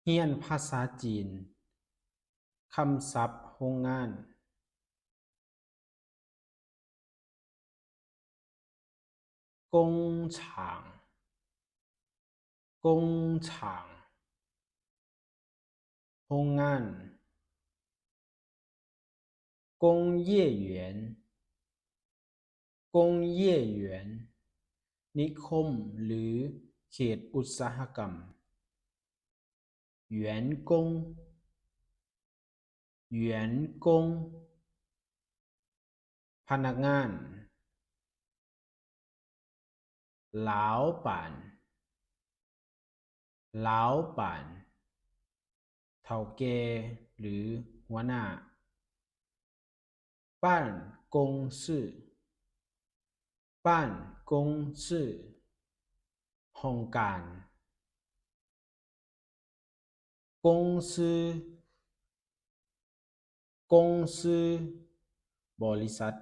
ຮຽນພາສາຈີນ. ຄຳສັບໂຮງງານ. 工厂. 工厂. ໂຮງງານ. 工业园. 工业园. ນິຄົມ ຫຼື ເຂດອຸດສາຫະກຳ. 员工. 员工. ພະນັກງານ. 老板. 老板. ເຖົ້າແກ່ ຫຼື ຫົວໜ້າ. 办公室. 办公室. ຫ້ອງການ. 公司. 公司. ບໍລິສັດ.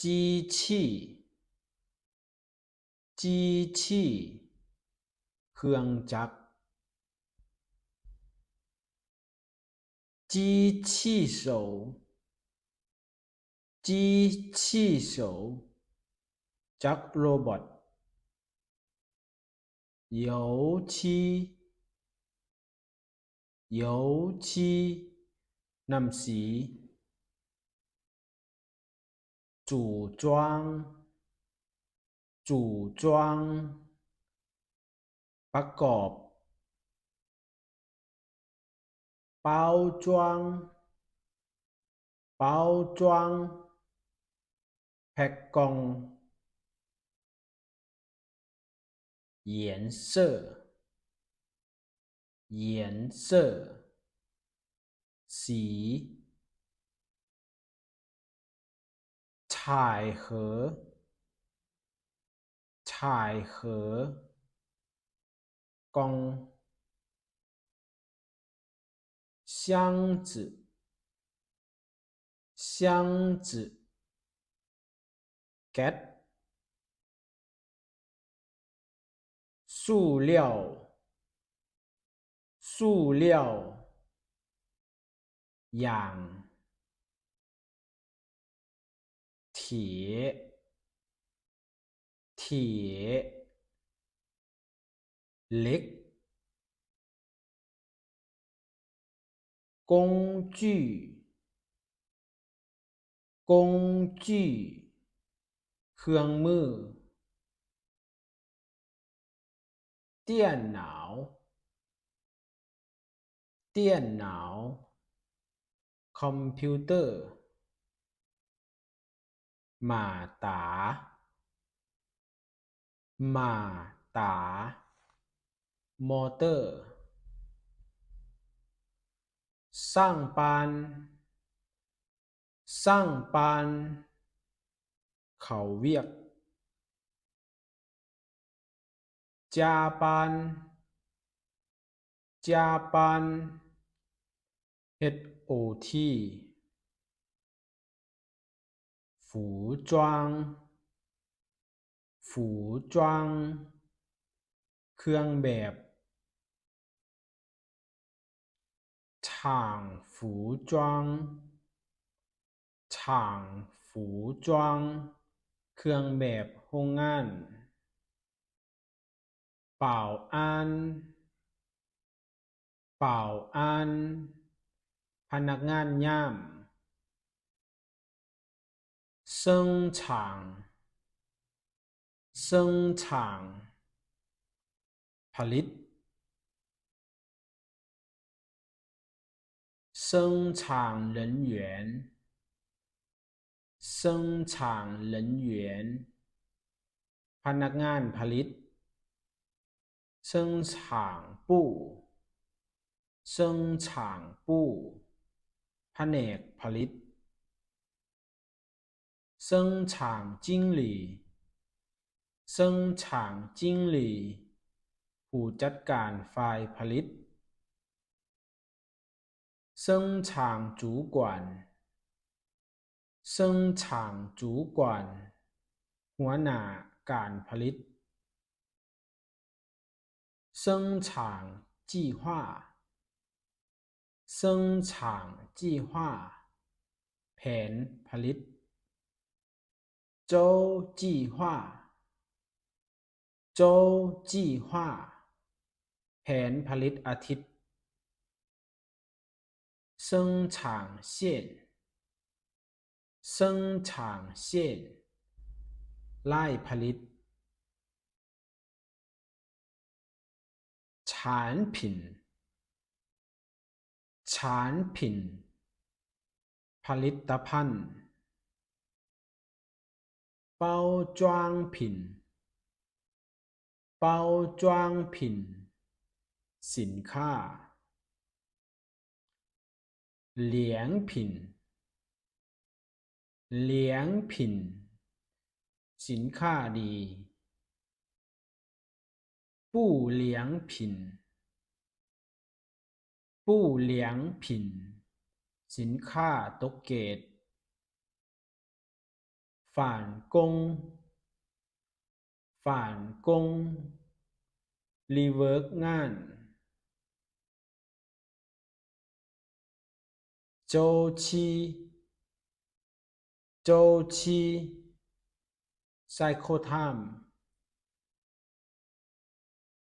机器. 机器. ເຄື່ອງຈັກ. 机器手. 机器手. ຈັກໂຣບອດ. 油漆. 油漆. ນ້ຳສີ. 组装. 组装. ປະກອບ. 包装. 包装. ແພັກກ່ອງ. 颜色. 颜色. ສີ. 彩盒. 彩盒. ກ່ອງ. 箱子. 箱子. ແກັດ. 塑料. 塑料. ຢາງ. 铁. 铁. ເຫຼັກ. 工具. 工具. ເຄື່ອງມື. 电脑. 电脑. ຄອມພິວເຕີ. ໝ້າຕາ. ໝ້າຕາ. ມໍເຕີ. ຊ່າງປານ. ຊ່າງປານ. ເຂົ້າວຽກ. 加班. 加班. ເຮັດໂອທີ. 服装. 服装. ເຄື່ອງແບບ. 厂服装. 厂服装. ເຄື່ອງແບບໂຮງງານ. 保安. 保安. ພະນັກງານຍາມ. 生产. 生产. ຜະລິດ. 生产人员. 生产人员. ພະນັກງານຜະລິດ. 生产部. 生产部. ພະແນກຜະລິດ. 生产经理. 生产经理. ຜູ້ຈັດການຝ່າຍຜະລິດ. 生产主管. 生产主管. ຫົວໜ້າການຜະລິດ.生产计划 生产计划 ແຜນຜະລິດ 周计划 周计划 ແຜນຜະລິດອາທິດ 生产线 生产线 ລາຍຜະລິດ 产品 产品 ຜະລິດຕະພັນ 包装品 包装品 ສິນຄ້າ 良品 良品 ສິນຄ້າດີ 不良品 不良品 ສິນຄ້າຕົກເກດ 返工 返工 ລີເວີກງານ 周期 周期 cycle time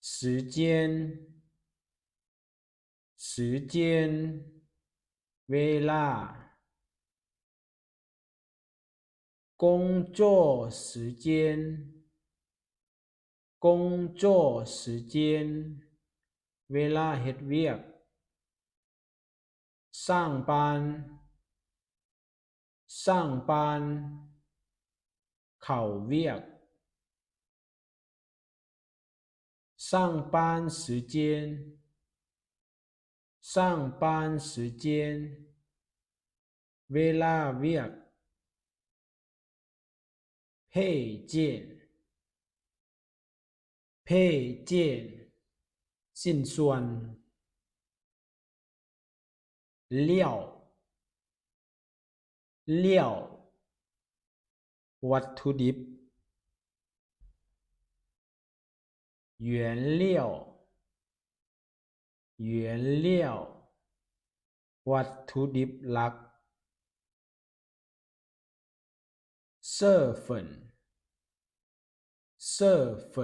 时间 时间 ເວລາ 工作时间 工作时间 ເວລາເຮັດວຽກ 上班 上班 ເຂົ້າວຽກ 上班时间 上班时间 ເວລາວຽກ 配件 配件 ຊິ້ນສ່ວນ 料 料 ວັດຖຸດິບ 原料 原料 ວັດຖຸດິບຫຼັກ 色粉 色粉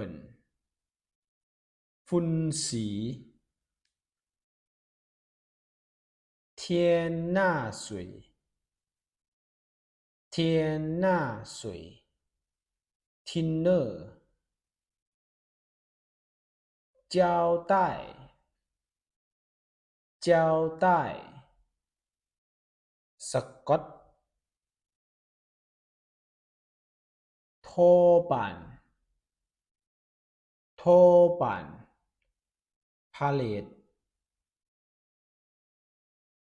ຝຸ່ນສີ 天拿水 天拿水 thinner 胶带 胶带 สะกอต 拖板 拖板 ພາເລັດ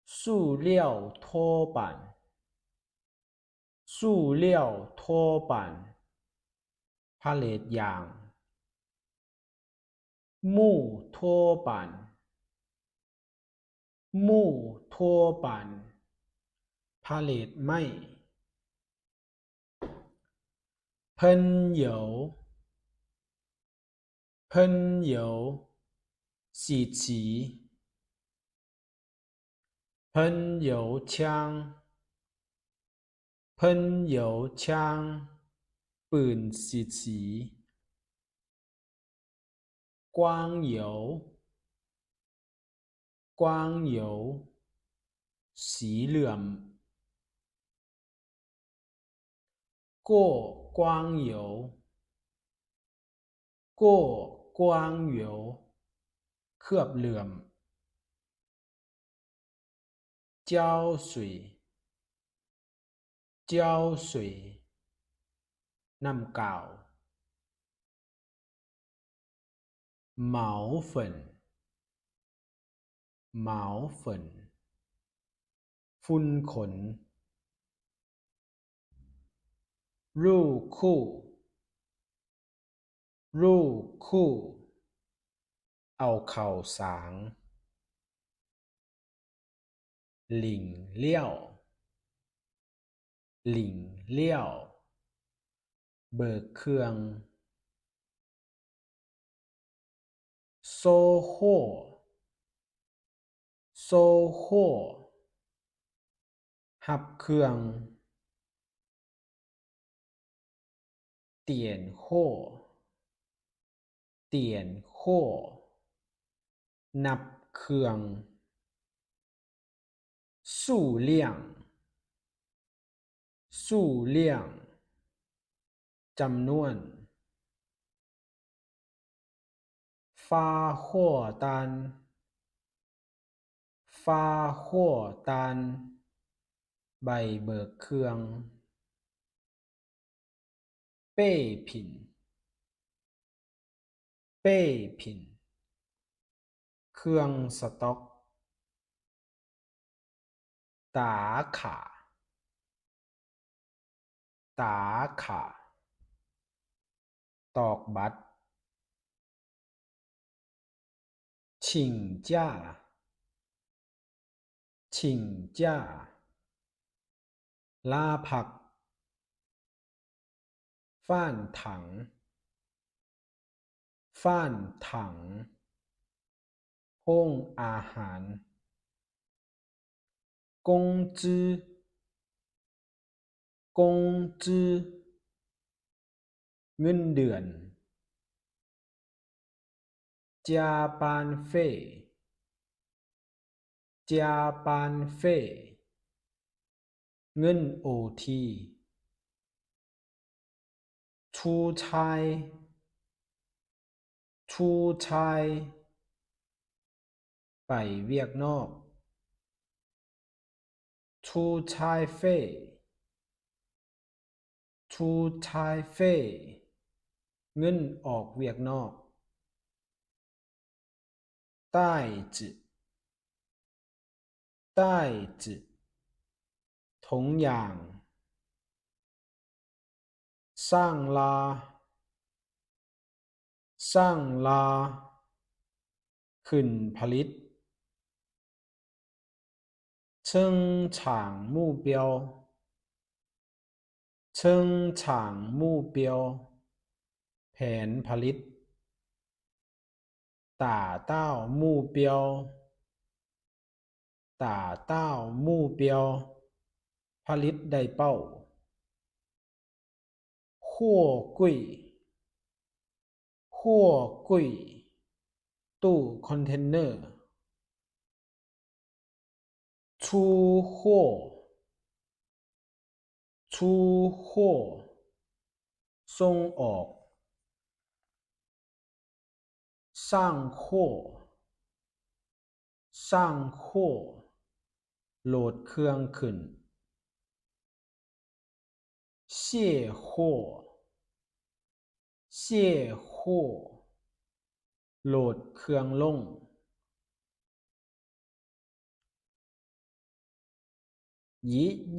塑料拖板 塑料拖板 ພາເລັດຢາງ 木拖板 木拖板 ພາເລັດໄມ້ 喷油 喷油 ສີດສີ 喷油枪 喷油枪 ປືນສີດສີ 光油 光油 ສີເຫຼື້ອມ 过光油 过光油 ເຄື່ອບເຫຼື້ອມ 胶水 胶水 ນ້ຳກາວ 毛粉 毛粉 ຝຸ່ນຂົນ 入库 入库 ເອົາເຂົ້າສາງ 领料 领料 ເບີກເຄື່ອງ收货 收货 ຮັບເຄື່ອງ. 点货 点货 ນັບເຄື່ອງ. 数量 数量 ຈຳນວນ. 发货单 发货单 ໃບເບີກເຄື່ອງ. 备品 备品 ເຄື່ອງສະຕັອກ. 打卡 打卡 ຕອກບັດ. 请假 请假 ລາພັກ. 饭堂 饭堂 ໂຮງອາຫານ. 工资 工资 ເງິນເດືອນ. 加班费 加班费 ເງິນໂອທີ. 出差 出差 ໄປວຽກນອກ. 出差费 出差费 ເງິນອອກວຽກນອກ. 袋子 袋子 ຖົງຢາງ. 上拉 上拉 ຂຶ້ນຜະລິດ. 生产目标 生产目标 ແຜນຜະລິດ. 达到目标 达到目标 ຜະລິດໄດ້ເປົ້າ. 货柜 货柜 ຕູ້ຄອນເທນເນີ. 出货 出货 ສົ່ງອອກ. 上货 上货 ໂຫຼດເຄື່ອງຂຶ້ນ. 卸货 卸货 ໂຫຼດເຄື່ອງລົງ.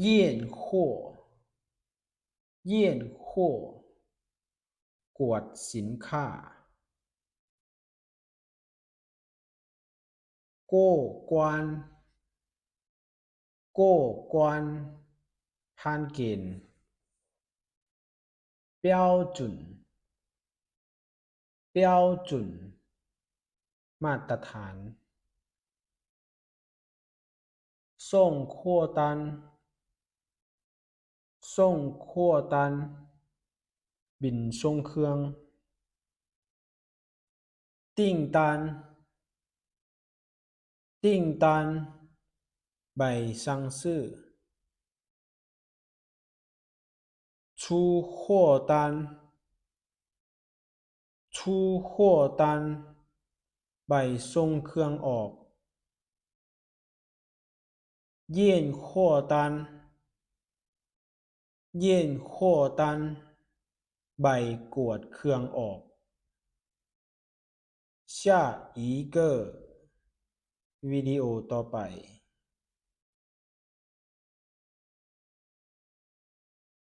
验货 验货 ກວດສິນຄ້າ. 过关 过关 ຜ່ານເກນ. 标准 标准 ມາດຕະຖານ. 送货单 送货单 ບິນສົ່ງເຄື່ອງ. 订单 订单 ໃບສັ່ງຊື້. 出货单 出货单 ໃບສົ່ງເຄື່ອງອອກ. 验货单 验货单 ໃບກວດເຄື່ອງອອກ. 下一个 ວິດີໂອຕໍ່ໄປ.